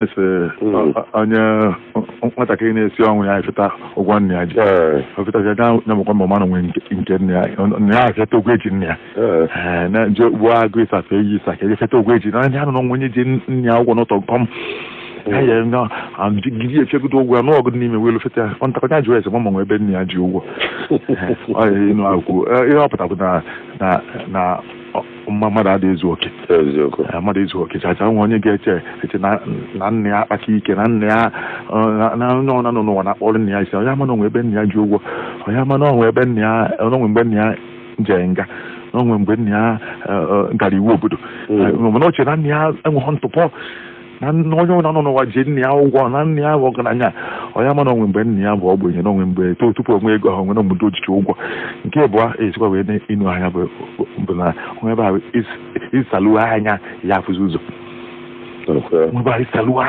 Ese onye nwatakịrị na-esi ọnwụ ya efeta ụgwọ nna ya ji ofetazi ya mụkwa ma ọmanụ nwe nke nna ya, nna ya efeta ụgwọ eji nna ya. Ee, na je gbuo agụ ịsafe eyi ịsa ka efeta ụgwọ eji na ndị anụ na onwe onye ji nna ya ụgwọ n'ụtọ nkọm ya ya na gidi efegodo ụgwọ ya n'ọgụ n'ime welu feta ya ọ ntakọta jụrụ ese ma nwe ebe nna ya ji ụgwọ. Ọ ịnụ akwụ ihe ọ pụtakwụ na na na mmadụ adịghị ezu oke. Eziokwu. Mmadụ ezu oke chacha. Nwe onye ga-eche eche na nna ya akpata ike na nna ya na onye ọna nọ n'ụwa na-akpọrọ nna ya isi, onye ama na onwe ebe nna ya ji ụgwọ, onye ama na onwe ebe nna ya onwe mgbe nna ya jere nga, na onwe mgbe nna ya gara iwu obodo. Mana o chere na nna ya enweghị ntụpọ, na onye ọbụla nọ n'ụwa ji nna ya ụgwọ, na nna ya bụ ọgaranya. Onye ama na onwe mgbe nna ya bụ ogbenye, na onwe mgbe tupu onwe ego ahụ nwere mgbe ojichi ụgwọ. Nke abụọ esikwa wee ịnụ anya bụ na onwe ebe ahụ ịsaluo anya ya afụzi ụzọ. Onwe ebe ahụ ịsaluo.